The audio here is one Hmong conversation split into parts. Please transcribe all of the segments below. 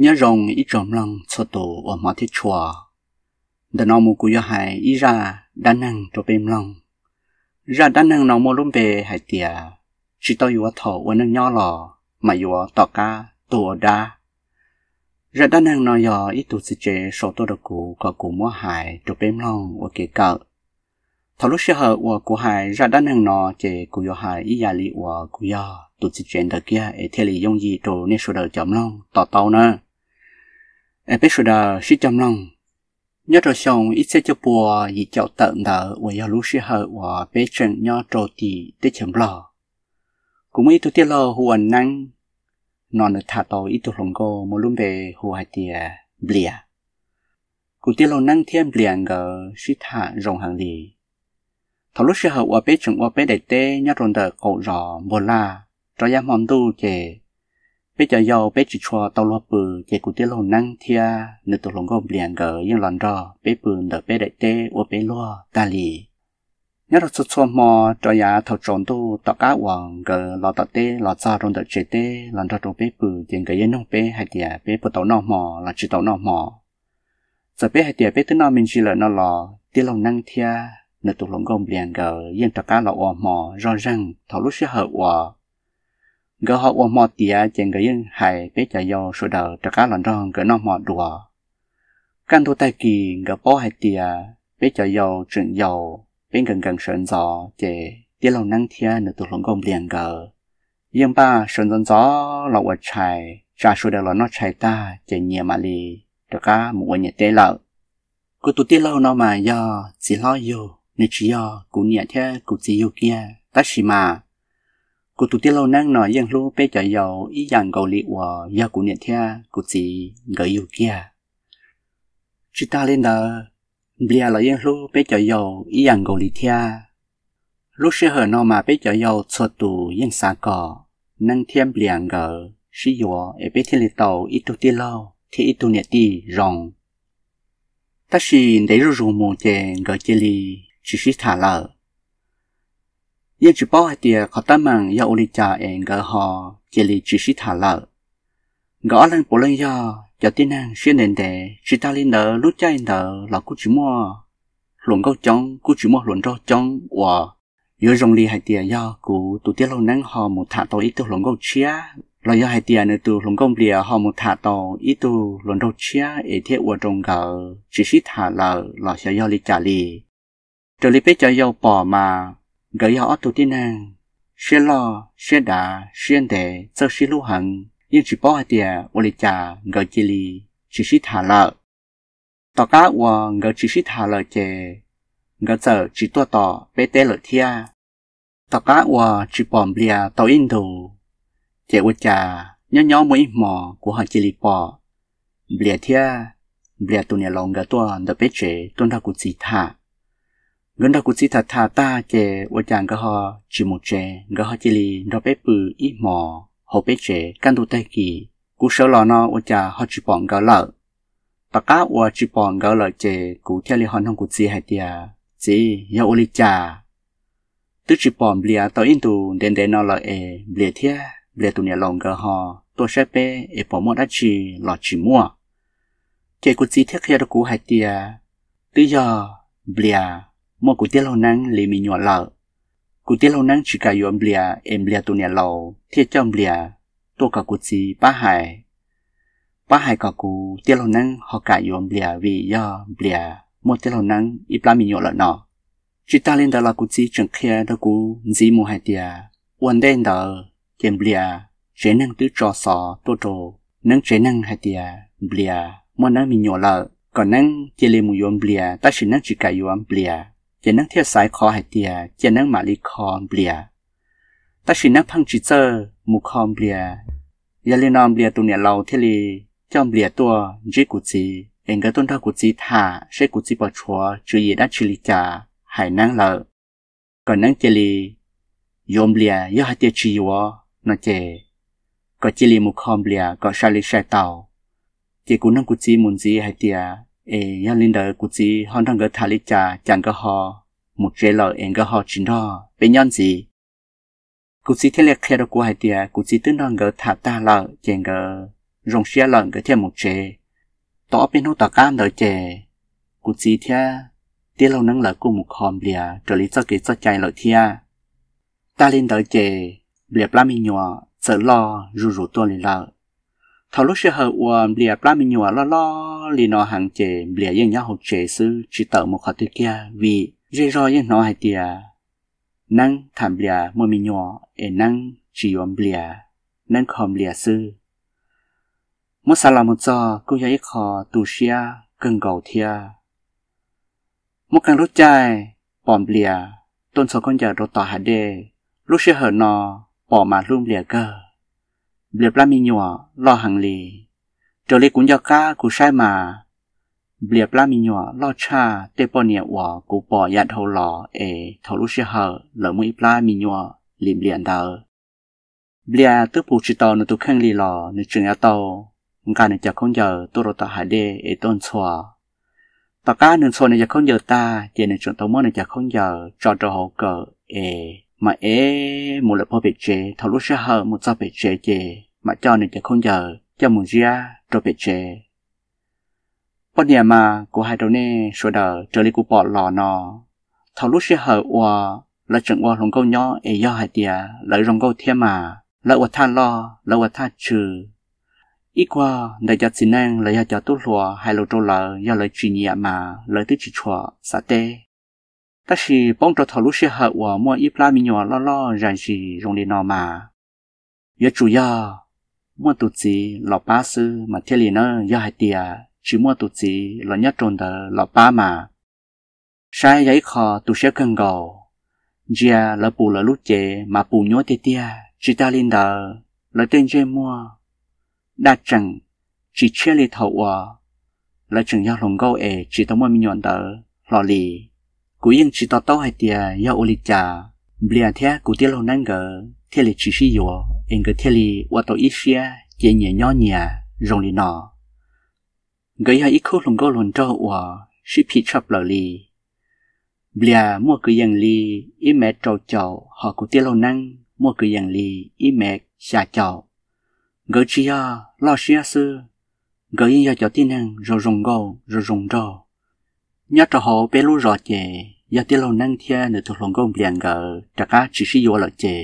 Nyob zoo ib tsoom mloog txhua tus uas hmov thiab tshua. Ntawm no mus kuv yuav hais ib zaj dab neeg rau peb mloog. Zaj dab neeg no muaj lub npe hais tias tsis tau yuav thaum ua neej nyob los mas yuav tom qab tuag ua dab. Zaj dab neeg no yog ib tug txiv tsev sau tuaj rau kuv kom kuv muab hais rau peb mloog ua kev kawm. Thaum lub sij hawm uas kuv hais zaj dab neeg no ces kuv yuav hais ib yam li uas kuv yog tus txiv tsev ntawd kiag es thiaj li yooj yim rau nej sawv daws cov mloog to taub na. Es peb sawv daws sib cog mloog. Nyob rau xyoo ib txhiab cuaj pua yim caum tawm ntawd uas yog lub sij hawm uas peb tseem nyob rau tim teb chaws Nplog, kuv muaj ib tug tij laug hu ua Neeb no nws tham tau ib tug hluas nkauj muaj lub npe hu hais tias Nplias. Kuv tij laug Neeb thiab Nplias nkawd sib tham zoo heev li. Thaum lub sij hawm uas peb tseem ua peb daim teb nyob rau ntawm qaum zos Npuag Laj, rov yav hmo ntuj ces peb cov yau peb tsis tshua tau luag pw ces kuv tij laug Neeb thiab nws tus hluas nkauj Nplias nkawd yeej los nrog peb pw ntawm peb daim teb ua peb luag tag li. Nyob rau txhua txhua hmo rov yav thaum tsaus ntuj tom qab uas nkawd los tom teb los txog rau ntawm tsev teb los nrog rau peb pw ces nkawd yeej nug peb hais tias peb puas tau noj hmo los tsis tau noj hmo. Txawm peb hais tias peb twb noj me ntsis lawm no los tij laug Neeb thiab nws tus hluas nkauj Nplias nkawd yeej rov qab los ua hmo zoj zeeg. Thaum lub sij hawm uas nkawd ho ua hmo tiav ces nkawd yeej hais peb cov yau sawv daws rov qab los nrog nkawd noj hmo dua. Kaj ntug tag kis nkawd paub hais tias peb cov yau tseem yau, peb nkees nkees sawv ntxov ces tij laug Neeb thiab nws tus hluas nkauj Nplias nkawd yeej npaj sawv ntxov ntxov los ua tshais, tsa sawv daws los noj tshais tag ces nyias mam li rov qab mus ua nyias teb lawm. Kuv tus tij laug no mas yog txiv hlob yug, nws tsis yog kuv niam thiab kuv txiv yug kiag, tab sis mas kuv tus tij laug Neeb no yeej hlub peb cov yau ib yam nkaus li uas yog kuv niam thiab kuv txiv nkawd yug kiag. Tsis tas li ntawd, Nplias los yeej hlub peb cov yau ib yam nkaus li thiab. Lub sij hawm no mas peb cov yau txhua tus yeej xav kom Neeb thiab Nplias nkawd sib yuav es peb thiaj li tau ib tug tij laug thiab ib tug niam tij zoo. Tab sis ntev zuj zus mus ces nkawd cia li tsis sib tham lawm. Yeej tsis paub hais tias qhov teeb meem yog ua li cas es nkawd ho cia li tsis sib tham lawm. Nkawd ob leeg puav leej yog cov tib neeg siab ntev ntev, tsis tas li ntawd lub caij ntawd los kuj tsis muaj hluas nkauj coob, kuj tsis muaj hluas nraug coob uas yuav zoo li hais tias yog kuv tus tij laug Neeb ho mus tham tau ib tug hluas nkauj tshiab, los yog hais tias nws tus hluas nkauj Nplias ho mus tham tau ib tug hluas nraug tshiab es thiaj ua rau nkawd tsis sib tham lawm los xyov yog li cas li. Raws li peb cov yau pom mas nkawd yog ob tug tib neeg siab loj siab dav siab ntev, txawj sib hlub heev, yeej tsis paub hais tias ua li cas nkawd cia li tsis sib tham lawm. Tom qab uas nkawd tsis sib tham lawm ces nkawd txawm tsis tuaj tom peb teb lawm thiab. Tom qab uas tsis pom Nplias tau ib ntus, ces ua cas nyob nyob muaj ib hmos kuv ho cia li pom Nplias thiab Nplias tus niam laus nkawd tuaj ntawm peb tsev tuaj nrog kuv txiv tham. Nkawd nrog kuv txiv tham tham tag ces ua cas nkawd ho tsis mus tsev, nkawd ho cia li nrog peb pw ib hmos hauv peb tsev. Kaj ntug tag kis kuv sawv los no ua cas ho tsis pom nkawd lawm. Tom qab uas tsis pom nkawd lawm ces kuv thiaj li ho nug kuv txiv hais tias, Txiv, yog ua li cas twb tsis pom Nplias tau ib ntus ntev ntev no lawm es Nplias thiab Nplias tus niam laus nkawd ho tuaj saib peb es puas muaj dab tsi los tsis muaj? Ces kuv txiv thiaj qhia rau kuv hais tias twb yog Nplias muaj kuv tij laug Neeb li me nyuam lawm. Kuv tij laug Neeb tsis kam yuav Nplias es Nplias tus niam laus thiaj coj Nplias tuaj kom kuv txiv pab hais, pab hais kom kuv tij laug Neeb ho kam yuav Nplias vim yog Nplias muaj tij laug Neeb ib plab me nyuam lawm no. Tsis tas li ntawd los kuv txiv tseem qhia rau kuv ntxiv mus hais tias ua ntej ntawd ces Nplias tsev neeg twb tso xov tuaj rau Neeb tsev neeg hais tias Nplias muaj Neeb me nyuam lawm, kom Neeb cia li mus yuav Nplias, tab sis Neeb tsis kam yuav Nplias, ces Neeb thiaj xaiv qhov hais tias cia Neeb mam li kho Nplias. Tab sis Neeb pheej tsis txawj mus kho Nplias. Yog li no Nplias tus niam laus thiaj li coj Nplias tuaj ntsib kuv txiv es nkawd tuaj nrog kuv txiv tham seb kuv txiv puas tshuav tswv yim dab tsi li cas hais Neeb lawm, kom Neeb cia li yuav Nplias, yog hais tias tsis yuav no ces kom cia li mus kho Nplias kom sai li sai tau. Ces kuv nug kuv txiv mus ntxiv hais tias, Es yog li ntawd kuv txiv ho nrog nkawd tham li cas, cas nkawd ho mus tsev lawm es nkawd ho tsis nrog peb nyob ntxiv? Kuv txiv thiaj li qhia rau kuv hais tias kuv txiv twb nrog nkawd tham tag lawm ces nkawd zoo siab lawm nkawd thiaj mus tsev. Tau ob peb hnub tom qab ntawd ces kuv txiv thiab tij laug Neeb lawv kuj mus kho Nplias raws li txoj kev txoj cai lawm thiab. Tag li ntawd ces Nplias plab me nyuam txawm loj zuj zus tuaj li lawm. Thaum lub sij hawm uas Nplias plab me nyuam loj loj li no heev ces Nplias yeej nyob hauv tsev xwb tsis tawm mus qhov twg kiag vim zej zog yeej hnov hais tias Neeb tham Nplias muaj me nyuam es Neeb tsis yuav Nplias, Neeb kho Nplias xwb. Muab xav los mus txog kuj yog ib qho tu siab kawg nkaus thiab. Muaj qee lub caij pom Nplias tuaj ntxhua khaub ncaws rau tom hav dej, lub sij hawm no pom mas hlub Nplias kawg. Nplias plab me nyuam loj heev li. Raws li kuv nco qab kuv saib mas Nplias plab me nyuam loj tshaj tej poj niam uas kuv pom yav dhau los es thaum lub sij hawm lawv muaj ib plab me nyuam li Nplias ntawd. Nplias twb pum tsis tau nws tus kheej li los nws tseem yuav tau nqa nws cov khaub ncaws tuaj rau tom hav dej es tuaj ntxhua. Tom qab nws ntxhua nws cov khaub ncaws tag ces nws tseem tau muab nws cov khaub ncaws tso rau hauv kawm es mam ev mus lawm puag pem tsev. Thaum lub sij hawm mus txog pem tsev ces mam coj nws cov khaub ncaws coj mus ziab rau pem tsev. Poj niam mas kuv hais rau nej sawv daws, raws li kuv pom los no, thaum lub sij hawm uas lawv tseem ua hluas nkauj nyob es yog hais tias lawv zoo nkauj thiab mas lawv ua thaj loj lawv ua thaj tsw. Ib kuag ntawm cov txiv neej los yog cov tub hluas hais lus rau lawv yog lawv tsis nyiam mas lawv twb tsis tshua xav teb. Tab sis poob rau thaum lub sij hawm uas muaj ib plab me nyuam loj loj zam zis zoo li no mas yuav tsum yog muaj tus txiv los pab xwb mas thiaj li na. Yog hais tias tsis muaj tus txiv los nyob rau ntawd los pab mas saib yog ib qho tu siab kawg nkaus. Ntsia lawv pum lawv lub cev mas pum nyuab tiag tiag, tsis tas li ntawd lawv tej ntsej muag daj tseem tsis tshiab li thaum uas lawv tseem yog hluas nkauj es tsis tau muaj me nyuam ntawd hlo li. Kuv yeej tsis to taub hais tias yog ua li cas Nplias thiab kuv tij laug Neeb nkawd thiaj li tsis sib yuav es nkawd thiaj li ua tau ib siab cia nyias nyob nyias zoo li no. Nkawd yog ib khub hluas nkauj hluas nraug uas sib phim tshaj plaws li. Nplias muaj kwv yees li ib mev rau caum, ho kuv tij laug Neeb muaj kwv yees li ib mev xya caum. Nkawd tsis yog loj siab xwb, nkawd yeej yog cov tib neeg zoo zoo nkauj zoo zoo nraug. Nyob rau hauv peb lub zos ces yog tij laug Neeb thiab nws tus hluas nkauj Nplias nkawd rov qab tsis sib yuav lawm ces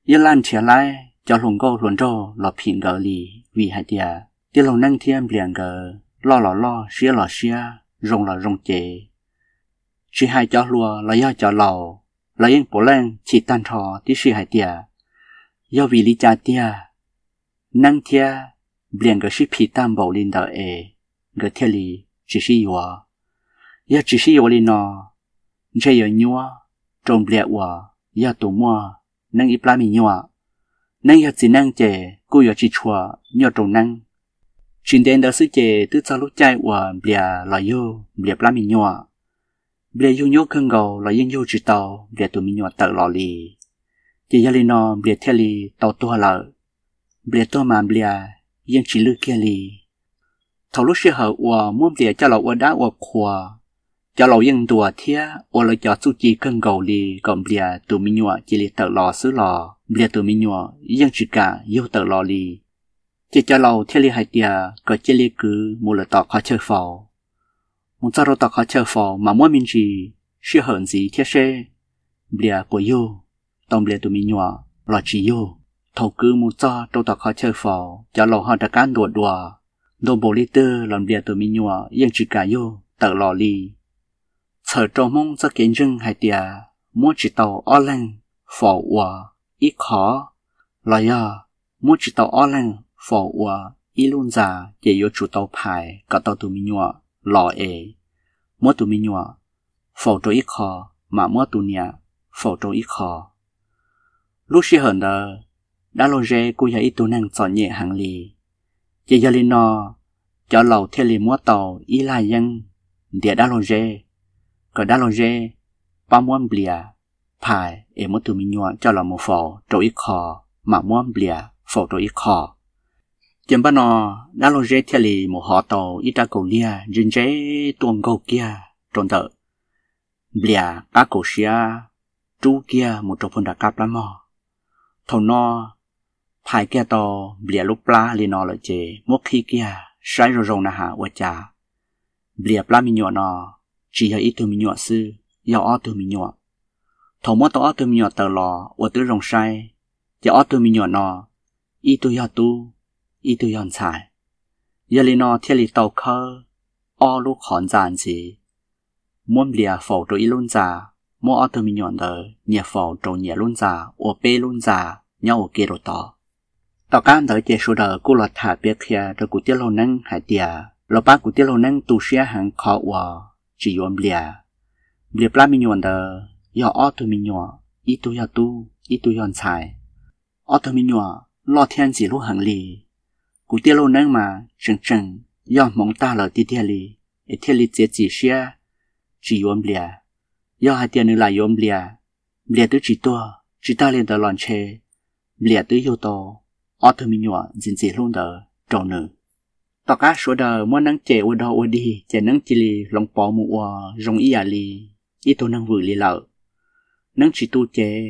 yeej laj nrhiav laib cov hluas nkauj hluas nraug los phim nkawd li, vim hais tias tij laug Neeb thiab Nplias nkawd loj los loj, siab los siab, zoo los zoo cev. Tsis hais cov hluas los yog cov laus, lawv yeej puav leej chim tag nrho tib si hais tias yog vim li cas tiag Neeb thiab Nplias nkawd sib phim tag npaum li ntawd es nkawd thiaj li tsis sib yuav. Yog tsis sib yuav li no, ntshe yuav nyuab rau Nplias uas yog tus muaj Neeb ib plab me nyuam. Neeb yog txiv neej ces kuj yuav tsis tshua nyuaj rau Neeb. Tsis ntev ntawd xwb ces twb txog lub caij uas Nplias los yug Nplias plab me nyuam. Nplias yug nyuaj kawg nkaus los yeej yug tsis tau Nplias tus me nyuam tawm los li. Ces yog li no Nplias thiaj li tau tuag lawm. Nplias tuag mas Nplias yeej tsis lwj kiag li. Thaum lub sij hawm uas muab Nplias coj los ua dab ua qhua, cov laus yeej ntuas thiab ua lawv cov txuj ci kawg nkaus li kom Nplias tus me nyuam cia li tawm los xwb los Nplias tus me nyuam yeej tsis kam yug tawm los li. Ces cov laus thiaj li hais tias kom cia li kwv mus lawm tom qhov chaw faus. Mus txog rau tom qhov chaw faus mas muab me ntsis sij hawm ntxiv thiab seb Nplias puas yug tau Nplias tus me nyuam los tsis yug. Thaum kwv mus txog rau tom qhov chaw faus, cov laus ho rov qab ntuas dua, ntuas npaum li twg los Nplias tus me nyuam yeej tsis kam yug tawm los li. Txhawm rau Hmoob txoj kev ntseeg hais tias muab tsis tau ob leeg faus ua ib qho, los yog muab tsis tau ob leeg faus ua ib lub ntxa ces yuav tsum tau phais kom tau tus me nyuam los es muab tus me nyuam faus rau ib qho, mam muab tus niam faus rau ib qho. Lub sij hawm ntawd dab laug Zeb kuj yog ib tug neeg txom nyem heev li. Ces yog li no cov laus thiaj li muab tau ib lag yeeb ntiav dab laug Zeb, kom dab laug Zeb pab muab Nplias phais es muab tus me nyuam coj los mus faus rau ib qho, mam muab Nplias faus rau ib qho. Ces npaj no dab laug Zeb thiaj li mus hov tau ib rab kaus liag ntse ntse tuaj nkaug kiag rau ntawm Nplias qab kaus siab, rub kiag mus rau puag nram qab plab mog. Thaum no phais kiag tau Nplias lub plab li no lawm ces muab qhib kiag saib zoo zoo na has ua cas Nplias plab me nyuam no tsis yog ib tug me nyuam xwb, yog ob tug me nyuam. Thaum muab tau ob tug me nyuam tawm los ua twb zoo saib, ces ob tug me nyuam no ib tug yog tub, ib tug yog ntxhais. Yog li no thiaj li tau khawb ob lub qhov ntxa ntxiv, muab Nplias faus rau ib lub ntxa, muab ob tug me nyuam ntawd nyias faus rau nyias lub ntxa, ua peb lub ntxa nyob ua ke rau tod. Tom qab ntawd ces sawv daws kuj los tham piav qhia rau kuv tij laug Neeb hais tias los pab kuv tij laug Neeb tu siab heev qhov uas tsis yuav Nplias. Nplias plab me nyuam ntawd yog ob tug me nyuam, ib tug yog tub, ib tug yog ntxhais. Ob tug me nyuam loj thiab ntxim hlub heev li. Kuv tij laug Neeb mas tseem tseem yog hmoov tag lawm tiag tiag li, es thiaj li txiav txim siab tsis yuav Nplias. Yog hais tias nws lam yuav Nplias, Nplias twb tsis tuag, tsis tag li ntawd los ntshe Nplias twb yug tau ob tug me nyuam ntxim ntxim hlub ntawd rau nws. Tom qab sawv daws muab Neeb cem ua dog ua dig ces Neeb cia li hloov pauv mus ua zoo ib yam li ib tug neeg vwm li lawm. Neeb tsis tu cev,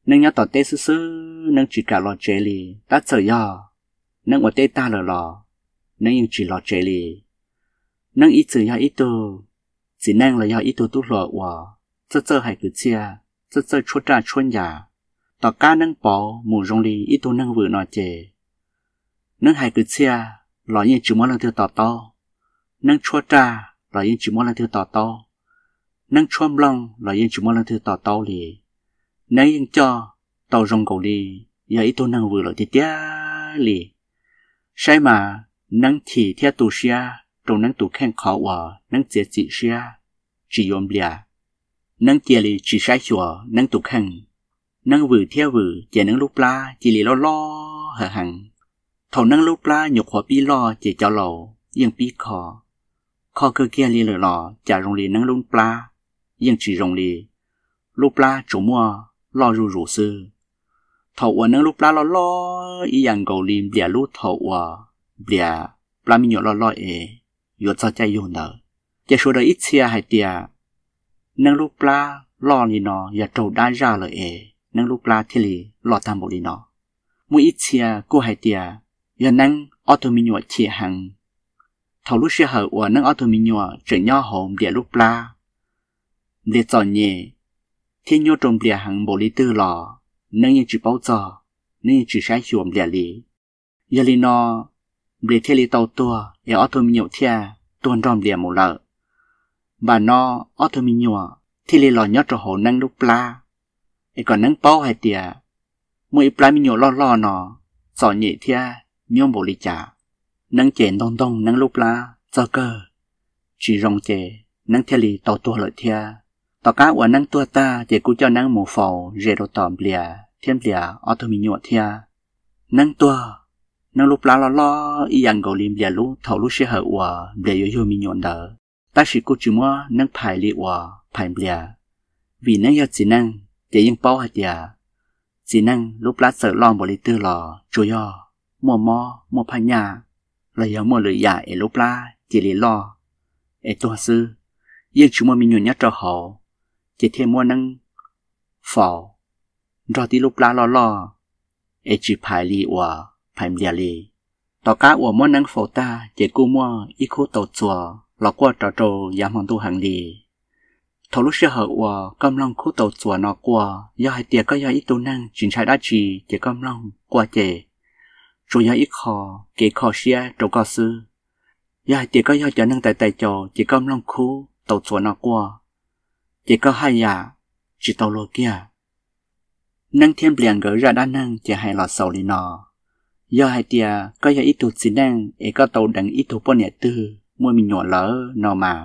Neeb nyob tom teb xwb xwb, Neeb tsis kam los tsev li. Tab txawm yog Neeb ua teb tag lawm los Neeb yeej tsis los tsev li. Neeb ib txwm yog ib tug txiv neej los yog ib tug tub hluas uas txawj txawj hais kwv txhiaj, txawj txawj tshuab raj tshuab ncas. Tom qab Neeb pauv mus zoo li ib tug neeg vwm no ces Neeb hais kwv txhiaj los yeej tsis muaj leej twg to taub, Neeb tshuab raj los yeej tsis muaj leej twg to taub, Neeb tshuab nplooj los yeej tsis muaj leej twg to taub li. Neeb yeej coj tau zoo nkaus li yog ib tug neeg vwm lawm tiag tiag li. Saib mas Neeb chim thiab tu siab rau Neeb tus kheej qhov uas Neeb txiav txim siab tsis yuav Nplias. Neeb cia li tsis saib xyuas Neeb tus kheej. Neeb vwm thiab vwm ces Neeb lub plab cia li loj loj heev heev. Thaum Neeb lub plab nyuam qhuav pib loj ces cov laus yeej pib kho. Kho kawg kiag li lawm los cas zoo li Neeb lub plab yeej tsis zoo li, lub plab tsuas muaj loj zuj zus xwb. Thaum uas Neeb lub plab loj loj ib yam nkaus li Nplias lub thaum uas Nplias plab me nyuam loj loj es yuav txog caij yug ntawd, ces sawv daws ib txhia hais tias Neeb lub plab loj li no yog raug dab zaj lawm es Neeb lub plab thiaj li loj tag npaum li no. Muaj ib txhia kuj hais tias yog Neeb ob tug me nyuam chim heev. Thaum lub sij hawm uas Neeb ob tug me nyuam tseem nyob hauv Nplias lub plab, Nplias txom nyem thiab nyuaj rau Nplias heev npaum li twg los Neeb yeej tsis paub txog, Neeb yeej tsis saib xyuas Nplias li. Yog li no, Nplias thiaj li tau tuag es ob tug me nyuam thiaj tuag nrog Nplias mus lawm. Npam no ob tug me nyuam thiaj li los nyob rau hauv Neeb lub plab, es kom Neeb paub hais tias muaj ib plab me nyuam loj loj no txom nyem thiab nyuaj npaum li cas. Neeb ces ntoog ntoog Neeb lub plab txog kawg tsis zoo ces Neeb thiaj li tau tuag lawm thiab. Tom qab uas Neeb tuag tag ces kuj coj Neeb mus faus ze rau tom Nplias thiab Nplias ob tug me nyuam thiab. Neeb tuag, Neeb lub plab loj loj ib yam nkaus li Nplias lub thaum lub sij hawm uas Nplias yuav yug me nyuam ntawd, tab sis kuj tsis muab Neeb phais li uas phais Nplias, vim Neeb yog txiv neej ces yeej paub hais tias txiv neej lub plab txawm loj npaum li twg los tsuas yog muaj mob muaj phaj nyaj los yog muaj lwm yam es lub plab cia li loj es tuag xwb, yeej tsis muaj me nyuam nyob rau hauv, ces thiaj muab Neeb faus nrog tib lub plab loj loj es tsis phais li uas phais Nplias li. Tom qab uas muab Neeb faus tag ces kuj muaj ib khub tau txuas los quaj rov rau yav hmo ntuj heev li. Thaum lub sij hawm uas koj mloog khub tau txuas no quaj, yog hais tias koj yog ib tug neeg tsis ntshai dab tsi ces koj mloog quaj ces tsuas yog ib qho kev kho siab rau koj xwb. Yog hais tias koj yog cov neeg tais tais caus ces koj mloog khub tau txuas no quaj, ces koj haj yam tsis tau luag kiag. Neeb thiab Nplias nkawd zaj dab neeg ces hais los xaus li no. Yog hais tias koj yog ib tug txiv neej es koj tau deev ib tug poj niam twg muaj me nyuam lawm no mas,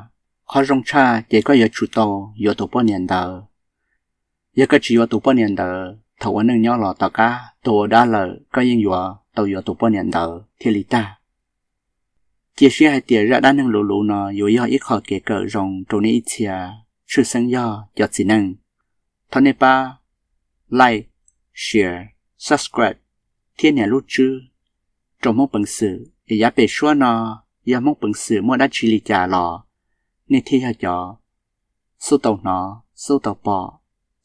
qhov zoo tshaj ces koj yuav tsum tau yuav tus poj niam ntawd. Yog koj tsis yuav tus poj niam ntawd, thaum ua neej nyob los tom qab tuag ua dab lawm koj yeej yuav tau yuav tus poj niam ntawd thiaj li tag. Cia siab hais tias zaj dab neeg luv luv no yuav yog ib qho kev kawm zoo rau nej ib txhia tshwj xeeb yog cov txiv neej. Thov nej pab like, share, subscribe thiab nias lub tswb rau Hmoob Peev Xwm es yav pem suab no yog Hmoob Peev Xwm muaj dab tsi li cas los nej thiaj yog cov xub tau hnov, xub tau pom,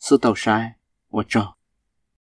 xub tau saib. Ua tsaug.